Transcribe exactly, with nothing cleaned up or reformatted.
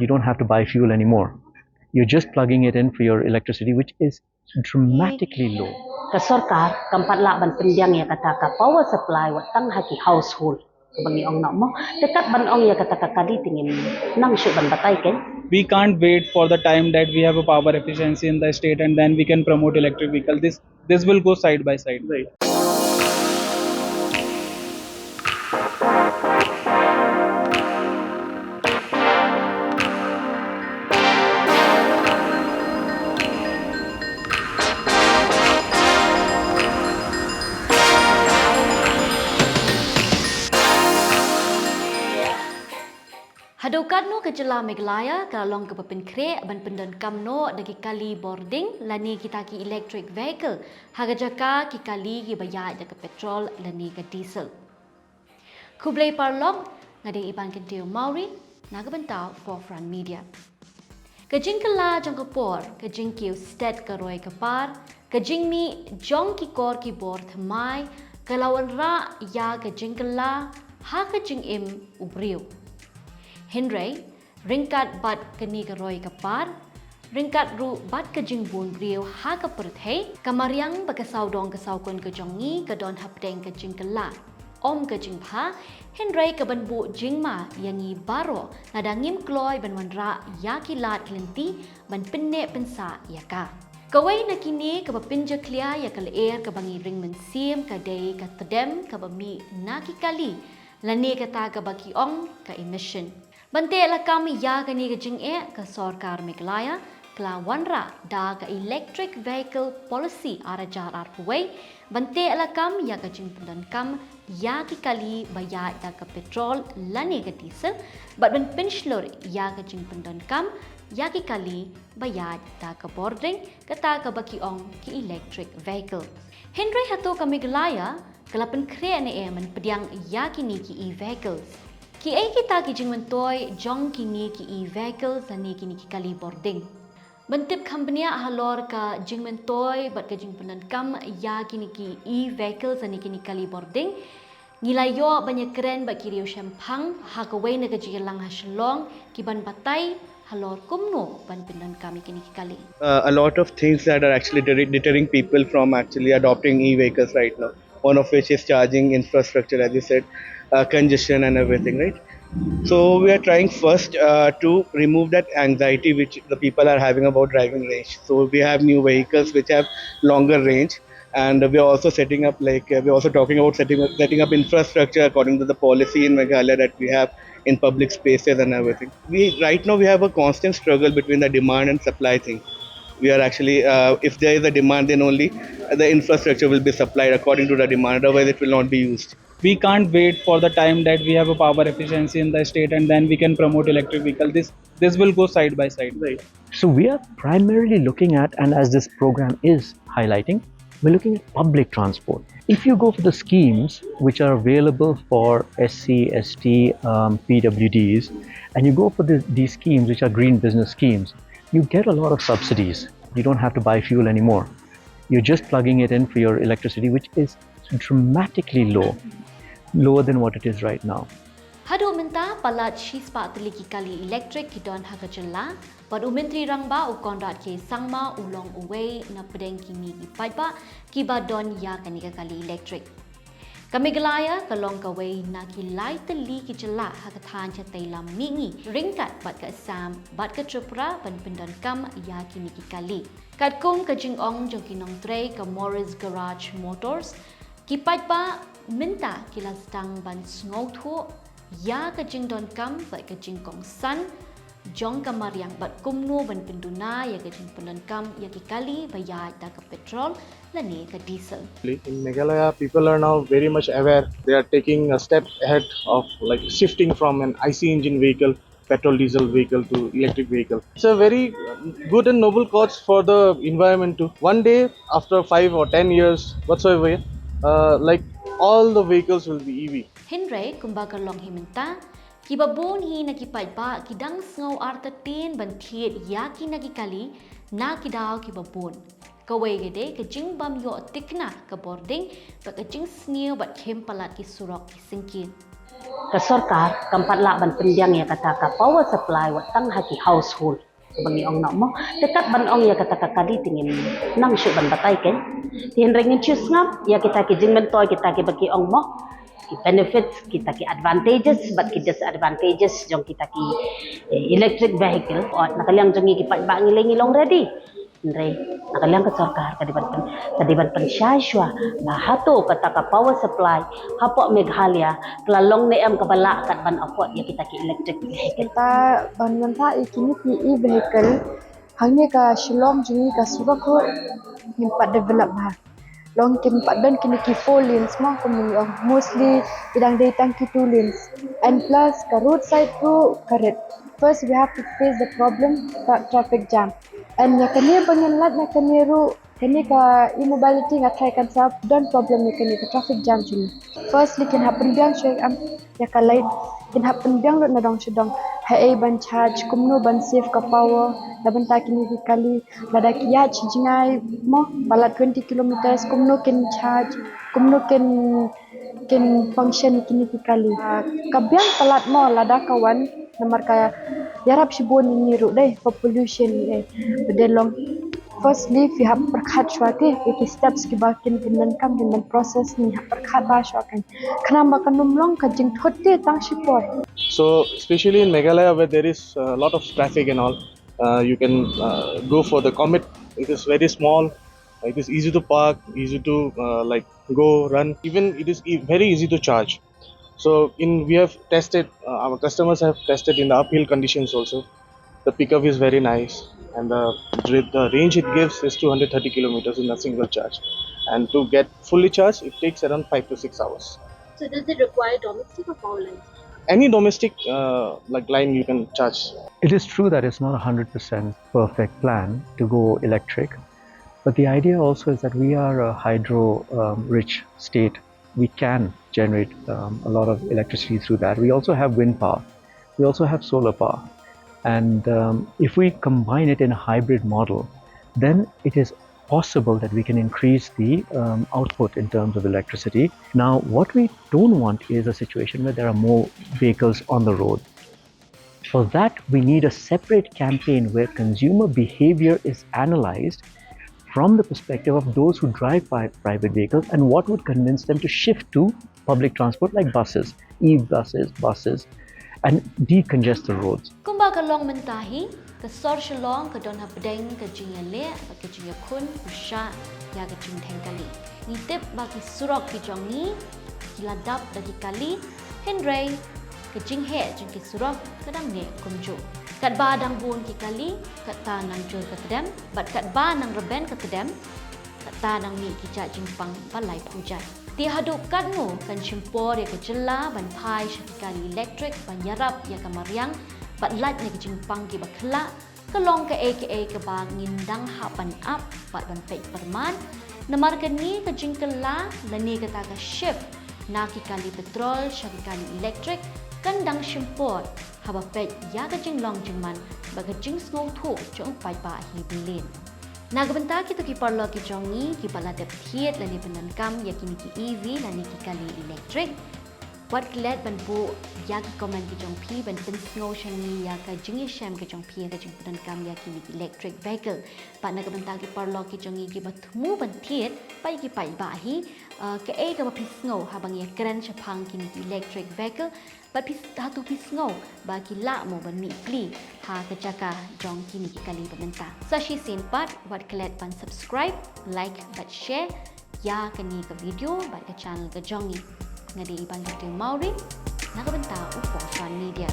You don't have to buy fuel anymore. You're just plugging it in for your electricity, which is dramatically low. Ka sorkar kam pat lah ban pynbiang ïa kata ka power supply wat tang ha ki household. Ba ngi ong noh mo. Te kat ban ong ïa kata ka kali te ngin nang shu ban batai kein. We can't wait for the time that we have a power efficiency in the state and then we can promote electric vehicle. This this will go side by side. Right. Haduh katno ka jylla Meghalaya ka la long kaba pynkhreh ban pyndonkam noh da ki kali bording lane kita ki electric vehicle ha ka jaka ki kali kiba ïaid da ka petrol lane ka diesel. Khublei paralok, nga dei Iban Kyntiew Mawrie na ka bynta Forefront Media. Ka jingkylla jong ka por, ka jingkiew stet ka roi ka par, ka jingmih jong ki kor ki bor thymmai ka la wanrah ïa ka jingkylla ha ka jingim u briew. Hynrei ryngkat bad kane ka roi ka par, ryngkat ruh bad ka jingbun briew ha ka pyrthei, ka mariang bad ka sawdong ka sawkun ka jong ngi ka don hapdeng ka jingkylla, ym ka jingbha, hynrei ka ban buh jingma ïa ngi baroh lada ngim kloi ban wanrah ïa ki lad ki lynti ban pynneh pynsah ïa ka. Kawei na kine kaba pynjakhlia ïa ka lyer kaba ngi ring mynsiem ka dei ka tdem kaba mih na ki kali lane kata kaba ki ong ka emission. Ban teh lakam ïa kane ka jingeh, ka sorkar Meghalaya ka la wanrah da ka Electric Vehicle Policy ar hajar arphew wei ban teh lakam ïa ka jingpyndonkam ïa ki kali ba ïaid da ka petrol lane ka diesel bad ban pynshlur ïa ka jingpyndonkam ïa ki kali ba ïaid da ka bording, kata kaba ki ong ki electric vehicle. Hynrei hato ka Meghalaya ka la pynkhreh ne em ban pdiang ïa kine ki e-vehicles? Kiei kita ki jingmyntoi jong kine ki e-vehicles lane kine ki kali bording? Ban tip kham bniah halor ka jingmyntoi bad ka jingpyndonkam ïa kine ki e-vehicles lane kine ki kali bording, ngi la ïoh ban ïakren bad ki riewshemphang ha kawei na ka jingïalang ha Shillong ki ban batai halor kumno ban pyndonkam ïa kine ki kali. Uh, a lot of things that are actually deter- deterring people from actually adopting e-vehicles right now. One of which is charging infrastructure, as you said, uh, congestion and everything, right? So we are trying first uh, to remove that anxiety which the people are having about driving range. So we have new vehicles which have longer range, and we are also setting up, like, uh, we're also talking about setting up, setting up infrastructure according to the policy in Meghalaya that we have in public spaces and everything. We right now we have a constant struggle between the demand and supply thing. We are actually, uh, if there is a demand, then only the infrastructure will be supplied according to the demand, otherwise it will not be used. We can't wait for the time that we have a power efficiency in the state and then we can promote electric vehicle. This this will go side by side. Right. So we are primarily looking at, and as this program is highlighting, we're looking at public transport. If you go for the schemes which are available for S C, S T, um, P W Ds, and you go for the, these schemes which are green business schemes, you get a lot of subsidies. You don't have to buy fuel anymore. You're just plugging it in for your electricity, which is dramatically low, lower than what it is right now. Haduh mynta palat shispah tylli ki kali electric ki don ha ka jylla, bad u Myntri Rangbah u Conrad K Sangma u long uwei na pdeng kine ki paidbah kiba don ïa kane ka kali electric. Ka Meghalaya ka long kawei na ki lai tylli ki jylla ha ka thaiñ shatei lam mihngi ryngkat bad ka Assam bad ka Tripura ban pyndonkam ïa kine ki kali. Katkum ka jingong jong ki nongtrei ka Morris Garage Motors, ki paidbah mynta ki la sdang ban sngewthuh ïa ka jingdonkam bad ka jingkongsan jong ka mariang bad kumno ban pynduna ïa ka jingpyndonkam ïa ki kali ba ïaid da ka petrol lane ka diesel. In Meghalaya, people are now very much aware. They are taking a step ahead of, like, shifting from an I C engine vehicle, petrol diesel vehicle, to electric vehicle. It's a very good and noble cause for the environment too. One day, after five or ten years, whatsoever, uh, like, all the vehicles will be E V. Hynrei kumba ka long hi mynta, kiba bun hi na ki paidbah ki dang sngew artatien ban thied ïa kine ki kali na ki daw kiba bun. Kawei ka dei ka jingbym ïoh tikna ka bording bad ka jingsniew bad khim palat ki surok ki syngkien. Ka sorkar kam pat lah ban pynbiang ïa kata ka power supply wat tang ha ki household, ba ngi ong noh mo. Te kat ban ong ïa kata ka kali te ngin nang shuh ban batai kein. Te hynrei ngin shu sngap ïa kita ki jingmyntoi, kita ki ba ki ong mo, ki benefits, kita ki advantages bad ki disadvantages jong kita ki, eh, electric vehicle. Ot, na ka liang jong ngi ki paidbah ngi lei ngi long ready. Hynrei na ka liang ka sorkar ka dei ban pyn-, ka dei ban pynshai shuwa ba hato kata ka power supply hapoh Meghalaya ka la long ne em, kaba lah kat ban afford ïa kita ki electric vehicle. Kata ban mynta ïa kine ki e-vehicle, hangne ka Shillong jong ngi ka surok ruh ngim pat develop bha. Long kim pat don kine ki four lanes mo, kum ngi ong, mostly ki dang dei tang ki two lanes. And plus ka roadside ruh ka rit. First we have to face the problem, tra-, traffic jam. And ïa kane ba ngin lait na kane ruh, kane ka e-mobility nga tharai kan sa don problem ïa kane ka traffic jam jong ngi. Firstly kin hap pynbiang shuwa ïa ka light, kin hap pynbiang lut na dong sha dong. Haei ban charge, kumno ban save ka power na bynta kine ki kali. Lada ki ïaid shi jngai mo, ba la twenty kilometers, kumno kin charge, kumno kin, kin function kine ki kali. Ah, ka biang palat mo lada ka wan, namar ka ïarap shibun ïa ngi ruh dei, for pollution, eh, ba dei long. Firstly phi hap pyrkhat shuwa te ïa ki steps kiba kin, kin donkam, kin ban process, ngi hap pyrkhat bha shuwa kan. Khnang ba kan ym long ka jingthut te tang shipor. So, especially in Meghalaya, where there is a lot of traffic and all, uh, you can, uh, go for the Comet. It is very small. It is easy to park, easy to, uh, like, go run. Even it is e- very easy to charge. So, in we have tested, uh, our customers have tested in the uphill conditions also. The pickup is very nice, and the dri- the range it gives is two hundred thirty kilometers in a single charge. And to get fully charged, it takes around five to six hours. So does it require domestic or power lines? Any domestic, uh, like, line you can charge. It is true that it's not a hundred percent perfect plan to go electric, but the idea also is that we are a hydro, um, rich state. We can generate, um, a lot of electricity through that. We also have wind power. We also have solar power. And, um, if we combine it in a hybrid model, then it is possible that we can increase the, um, output in terms of electricity. Now, what we don't want is a situation where there are more vehicles on the road. For that, we need a separate campaign where consumer behavior is analyzed from the perspective of those who drive by private vehicles and what would convince them to shift to public transport like buses, e-buses, buses, and decongest the roads. Kumba ka long mynta hi, ka sor Shillong ka don hapdeng ka jingïaleh bad ka jingïakhun pyrshah ïa ka jingdheng kali. Ngi tip ba ki surok ki jong ngi ki la dap da ki kali, hynrei ka jingheh jong ki surok ka dang neh kumjuh. Katba dang bun ki kali, katta nang jur ka tdem, bad katba nang rben ka tdem, katta nang mih ki jait jingpang ba lai phew jait. Te haduh katno kan shim por ïa ka jylla ban phai sha ki kali elektrik ban ïarap ïa ka mariang bad lait na ki jingpang kiba khlak, ka long kaei kaei kaba ngin dang hap ban ap bad ban peit pyrman. Namar kane ka jingkylla lane kata ka shift na ki kali petrol sha ki kali elektrik kan dang shim por, haba peit ïa ka jinglong jingman bad ka jingsngewthuh jong u paidbah hi bilin. Na ka bynta kito ki paralok ki jong ngi kiba la dep thied lane pyndonkam ïa kine ki E V lane ki kali elektrik, wat klet ban buh ïa ki comment ki jong phi ban pynsngew sha ngi ïa ka jingïashem ka jong phi ïa ka jingpyndonkam ïa kine ki electric vehicle. Bad na ka bynta ki paralok ki jong ngi kiba thmu ban thied, bad ïa ki paidbah hi, uh, kaei kaba phi sngew haba ngi ïakren shaphang kine ki electric vehicle, bad phi, hato phi sngew ba ki lah mo ban mih pli ha ka jaka jong kine ki kali ba mynta. Sa shisien pat, wat klet ban subscribe, like bad share ïa kane ka video bad ka channel ka jong ngi. Nga dei i Bangkitiew Mawrie na ka bynta u Phong San Media.